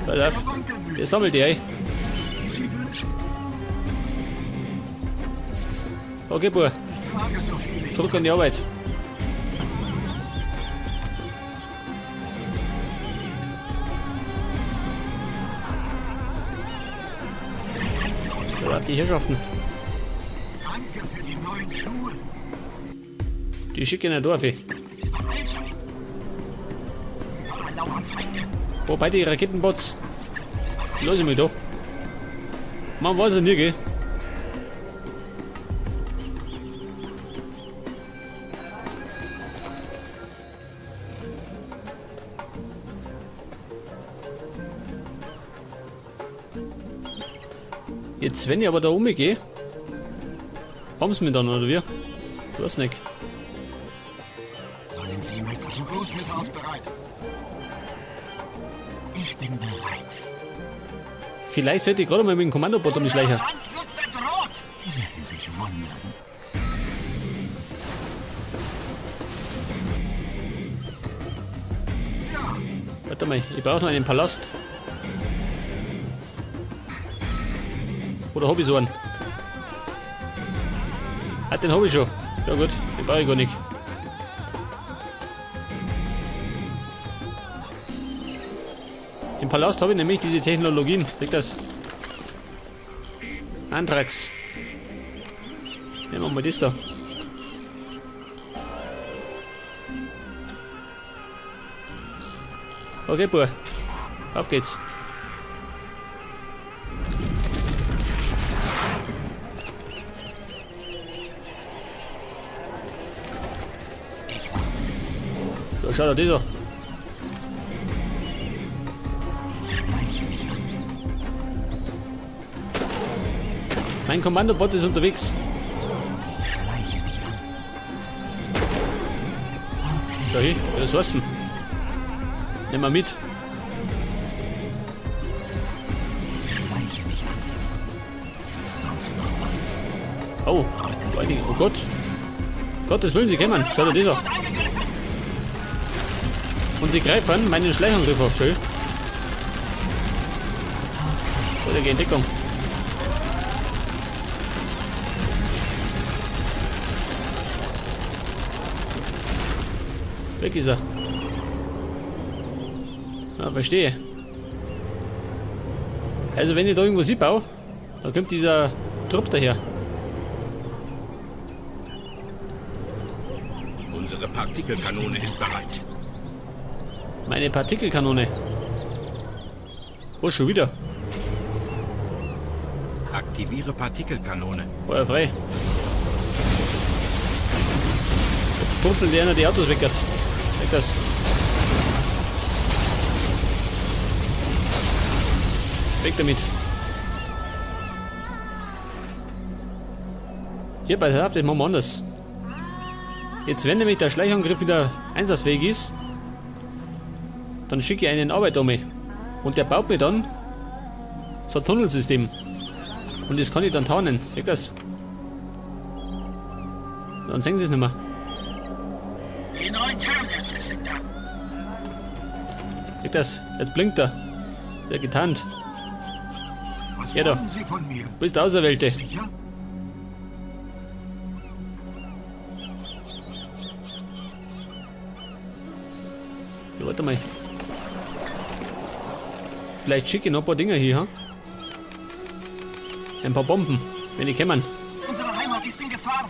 Pass auf, der sammelt die ein. Okay, Bub. Zurück an die Arbeit. Oder auf die Herrschaften. Die schicken in ein Dorf. Wobei die Raketenbots. Lass ich mich da. Man weiß ja nie, gell? Jetzt, wenn ich aber da umgehe, haben sie mich dann, oder wie? Ich weiß nicht. Wollen Sie mit Cruise Missiles bereit. Ich bin bereit. Vielleicht sollte ich gerade mal mit dem Kommandobot um die Schleicher. Land wird bedroht. Die werden sich wundern. Warte mal, ich brauche noch einen Palast. Oder hab ich so einen? Ah, den hab ich schon. Ja gut, den brauche ich gar nicht. Im Palast habe ich nämlich diese Technologien. Seht das? Anthrax. Nehmen wir mal das da. Okay, Bub. Auf geht's. Da schaut er das an. Ich schleiche mich an. Mein Kommandobot ist unterwegs. Ich schleiche mich an. Schau hin, Ressourcen. Nehmen wir mit. Ich schleiche mich an. Sonst noch was? Oh, oh Gott. Gottes Willen, sie kommen. Schau dir das an. Und sie greifen meinen Schleichangriff auf. Schön. Oder geh in Deckung. Weg ist er. Ja, verstehe. Also wenn ich da irgendwo sie baue, dann kommt dieser Trupp daher. Unsere Partikelkanone ist bereit. Meine Partikelkanone. Oh, schon wieder. Aktiviere Partikelkanone. Feuer frei. Jetzt puffeln die einer die Autos weg. Weg das. Weg damit. Hier, bei der das machen wir anders. Jetzt, wenn nämlich der Schleichangriff wieder einsatzfähig ist, dann schicke ich einen Arbeiter um. Und der baut mir dann so ein Tunnelsystem. Und das kann ich dann tarnen. Seht das? Dann sehen sie es nicht mehr. Die neuen Tarnnetze sind da. Seht das? Jetzt blinkt er. Der getarnt. Was Ja, da. wollen Sie von mir? Bist der Auserwählte. Sicher? Ja, warte mal. Vielleicht schicke ich noch ein paar Dinger hier, ha? Ein paar Bomben, wenn die kommen. Unsere Heimat ist in Gefahr.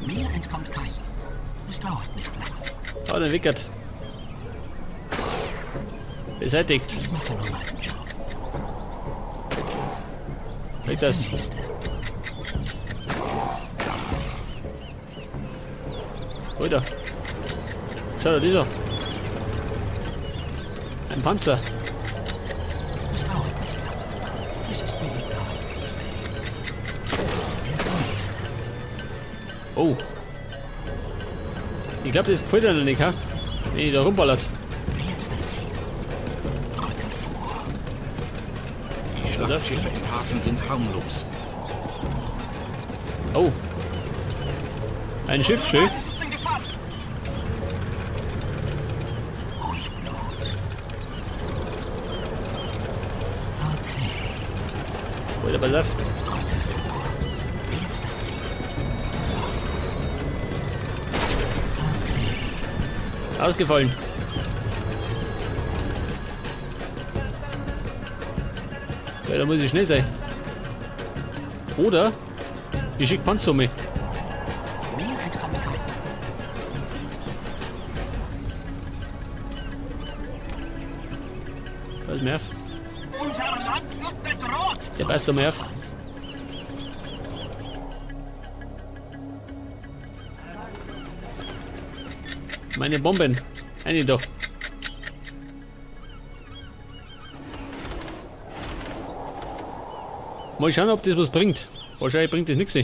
Mir entkommt keiner. Es dauert nicht lange. Ah, den Wickert. Beseitigt. Ich mache nur meinen Job. Weg das. Alter. Schau dir dieser. Ein Panzer. Es dauert nicht lange. Es ist mir egal, wer ich bin. Wer ist der Nächste? Oh. Ich glaub, das gefällt dir noch nicht, ha? Wenn ich da rumballert. Wer ist das Ziel? Rücke vor. Ich Schlachtschiffe im Hafen sind harmlos. Oh. Ein Schiff, schön. Basis ist in Gefahr. Ruhig Blut. Okay. Alter, pass auf. Rücke vor. Hier ist das Ziel. Das war's. Okay. Ausgefallen. Ja, da muss ich schnell sein. Oder ich schicke Panzer mit. Mir entkommen kein. Pass mir auf. Unser Land wird bedroht. Der passt da mal auf. Meine Bomben. Eine doch. Mal schauen, ob das was bringt. Wahrscheinlich bringt das nichts.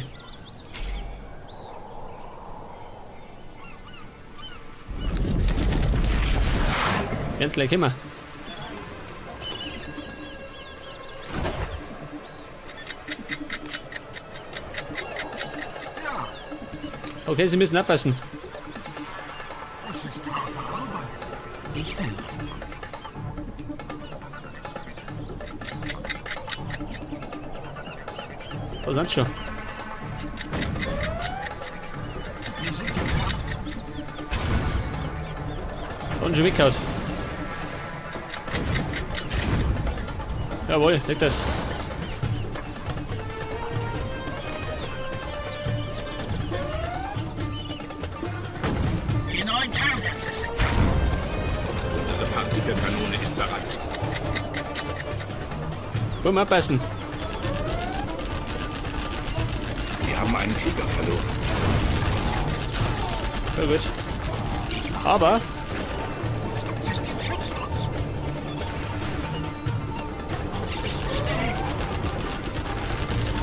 Werden's gleich kommen. Okay, Sie müssen abpassen. Es ist harte Arbeit. Ich höre. Was sind schon? Wir sind gefährdet. Und schon weggehauen. Jawohl, leg das. Die neuen Tarnnetze sind da. Unsere Partikelkanone ist bereit. Bumm, abpassen. Wir haben einen Krieger verloren. Ja, gut. Aber Das System schützt uns. Es ist schnell.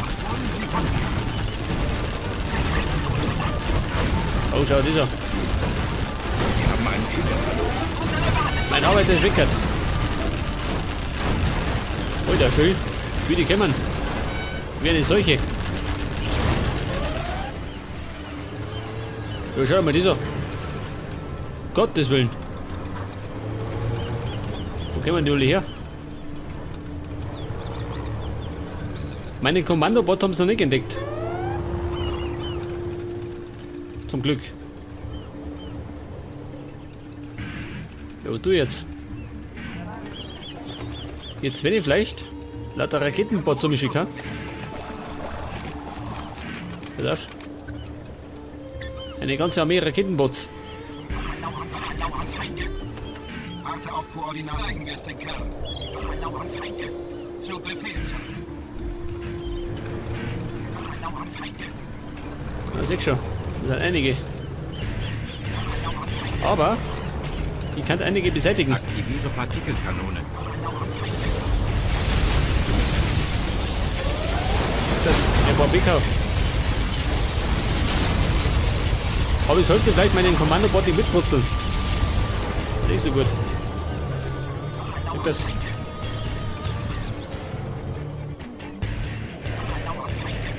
Was wollen Sie von mir? Oh, schau, dieser. Wir haben einen Krieger verloren. Mein Arbeiter ist weggehört. Alter, schön. Wie die kommen. Wie eine Seuche. Ja, schau mal, dieser. Gottes Willen. Wo kommen die alle her? Meinen Kommandobot haben sie noch nicht entdeckt. Zum Glück. Ja, was tu ich jetzt? Jetzt wenn ich vielleicht lauter Raketenbots umschicken, ha? Pass auf. Eine ganze Armee Raketenbots. Lauern, lauern Feinde. Warte auf Koordinaten. Zeigen wir es den Kerl. Lauern Feinde. Zu Befehl, Sir. Lauern Feinde. Ja, seh schon. Das sind einige. Lauern Feinde. Aber ich kann einige beseitigen. Aktiviere Partikelkanone. Lauern Feinde. Das ein paar BK. Aber ich sollte vielleicht meinen Kommandobot nicht mitputzeln. Nicht so gut. Das. Lauern Feinde.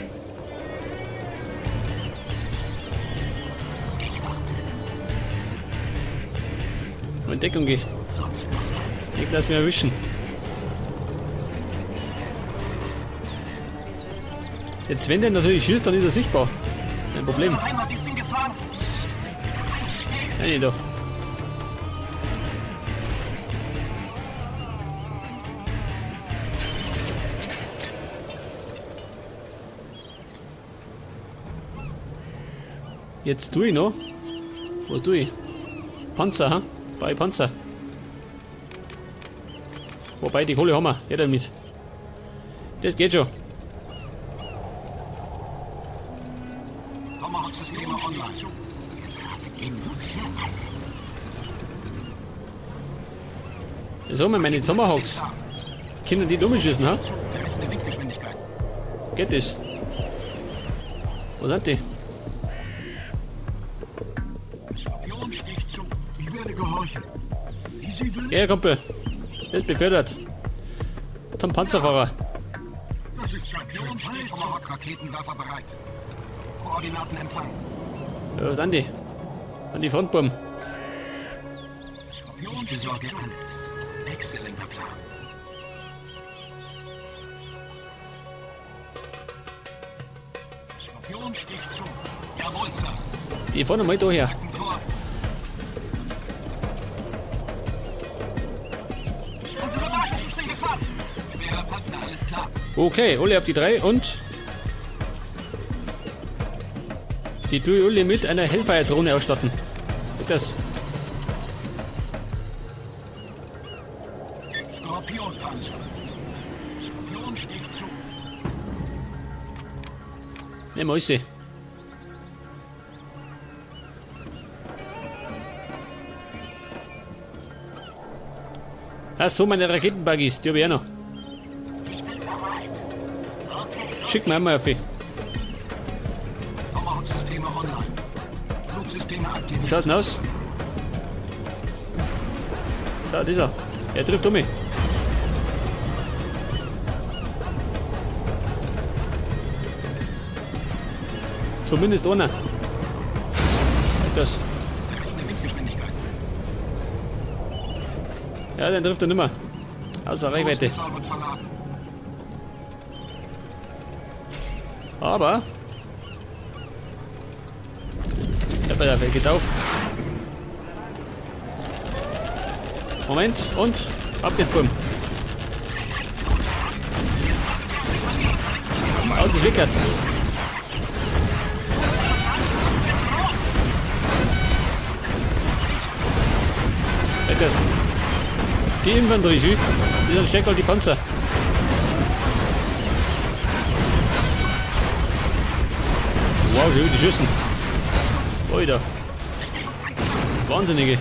Ich warte. Mal in Deckung geh. Sonst noch was? Nicht, dass wir erwischen. Jetzt, wenn der natürlich schießt, dann ist er sichtbar. Kein Problem. Unsere Heimat ist in Gefahr. Psst. Schnell. Nein, doch. Jetzt tue ich noch. Was tue ich? Panzer, ha? Bei Panzer. Wobei, die Kohle haben wir. Ja, damit. Das geht schon. Tomahawk-Systeme online. Genug für alle. Jetzt haben wir meine Tomahawks. Können die dumme schießen, ha? Zu. Berechne Windgeschwindigkeit. Geht das? Wo sind die? Skorpion sticht zu. Ich werde gehorchen. Wie Sie wünschen. Ja, Kumpel. Das ist befördert. Zum Panzerfahrer. Das ist schon schön. Tomahawk-Raketenwerfer bereit. Koordinaten empfangen. Ja, was sind die? An die Frontbomben. Skorpion Ich besorge sticht zu. alles. Exzellenter Plan. Skorpion sticht zu. Jawohl, Sir. Die fahren mal da her. Rücken vor. Unsere Basis ist in Gefahr. Schwerer Panzer, alles klar. Okay, alle auf die drei und... Die tue ich alle mit einer Hellfire-Drohne ausstatten. Geht das? Skorpionpanzer. Skorpion sticht zu. Nehmen wir alles. Ach so, meine Raketenbuggies, die hab ich auch noch. Ich bin bereit. Okay, Schick mir einmal auf. Tomahawk-Systeme online. Flugsysteme aktiviert. Schaut denn aus? Da, dieser. Er trifft um mich. Zumindest einer. Das. Berechne Windgeschwindigkeit. Ja, den trifft er nimmer. Außer Reichweite. Großmissile wird verladen. Aber. Ja, bei der geht auf. Moment, und ab geht Bumm. Oh, das wickert. Das. Die Infanterie, schön. Die sind stärker als die Panzer. Wow, schön, die schießen. Alter. Wahnsinnige.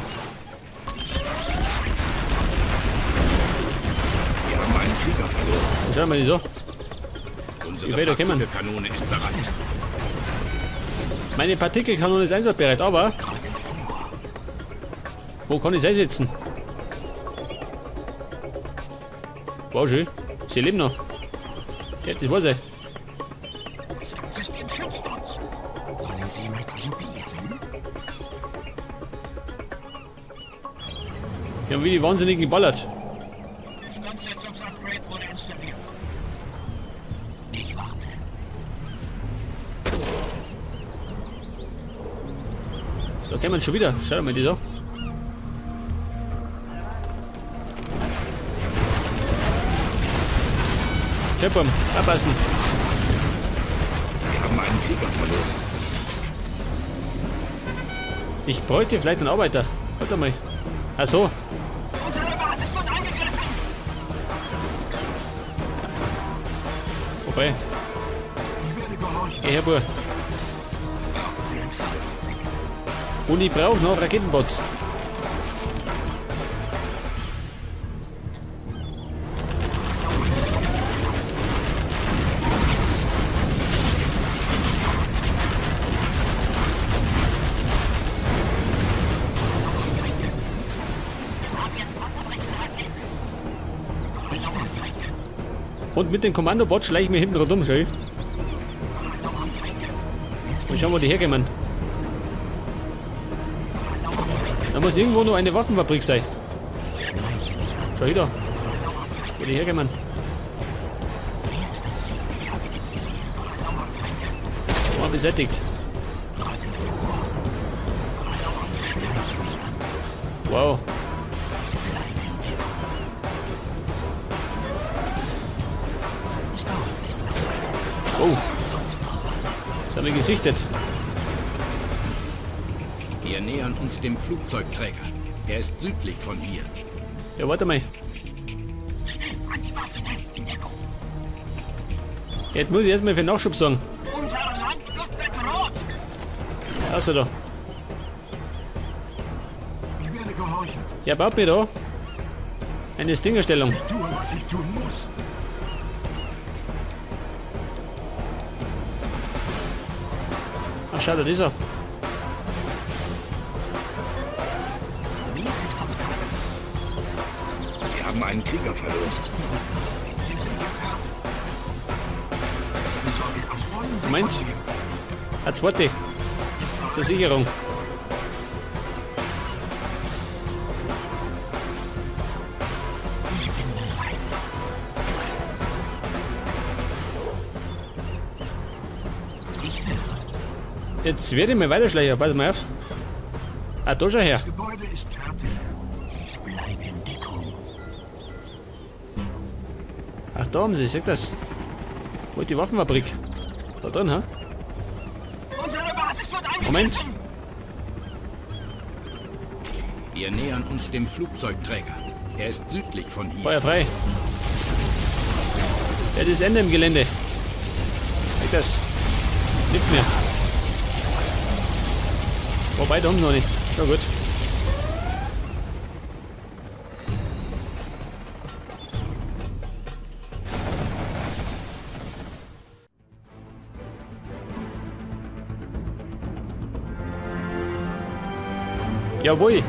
Wir haben einen Krieger verloren. Schauen wir die so. Unsere Wie weit kommen? Partikelkanone ist bereit. Meine Partikelkanone ist einsatzbereit, aber... Wo kann ich sie einsetzen? Wow, schön. Sie leben noch. Ja, das war's ja. Das System schützt uns. Wollen Sie mal probieren? Die haben wie die Wahnsinnigen geballert. Instandsetzungsupgrade wurde installiert. Ich warte. Da kämen schon wieder. Schau mal die so. Teppum, abpassen. Wir haben einen Krieger verloren. Ich bräuchte vielleicht einen Arbeiter. Warte mal. Ach so. Unsere Basis wird angegriffen. Wobei. Ich werde gehorchen. Geh her, Bub. Brauchen Sie ein Fahrzeug? Und ich brauche noch Raketenbots. Und mit dem Kommandobot schleichen wir hinten rundum, schau. Wer ist Mal der schauen, wo die herkommen. Da muss irgendwo noch eine Waffenfabrik sein. Ich schleiche mich an. Schau hier da. Wo die herkommen. Wer ist das Ziel? Ich habe ihn im Visier. Mal beseitigt. Rücken vor. Ich schleiche mich an. Wow. Ich bleibe in Deckung. Es dauert nicht lange. Oh, Sonst noch was? das haben wir gesichtet. Wir nähern uns dem Flugzeugträger. Er ist südlich von hier. Ja, warte mal. Schnell, an die Waffe, schnell, in Deckung. Jetzt muss ich erstmal für den Nachschub sorgen. Unser Land wird bedroht. Außer da. Ich werde gehorchen. Ja, baut mir da eine Stingerstellung. Ich tue, was ich tun muss. Ach, schau, da ist er. Mir entkommt keiner. Wir haben einen Krieger verloren. Wir sind gefährdet. wollen Sie Moment. von mir? Eine zweite. Zur Sicherung. Ich bin bereit. Ich höre. Jetzt werde ich mal weiterschleichen, pass mal auf. Ah, da schau her. Das Gebäude ist fertig. Ich bleibe in Deckung. Ach, da haben sie, seht das. Wo ist die Waffenfabrik? Da drin, ha? Unsere Basis wird angegriffen! Moment. Wir nähern uns dem Flugzeugträger. Er ist südlich von hier. Feuer frei. Ja, das ist Ende im Gelände. Seht das. Nix mehr. Wobei, da haben sie noch nicht. Na gut. Jawohl,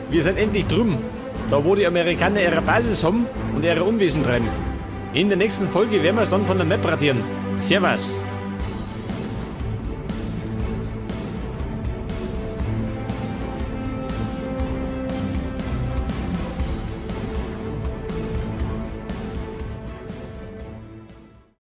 wir sind endlich drüben. Da wo die Amerikaner ihre Basis haben und ihre Unwesen treiben. In der nächsten Folge werden wir es dann von der Map radieren. Servus!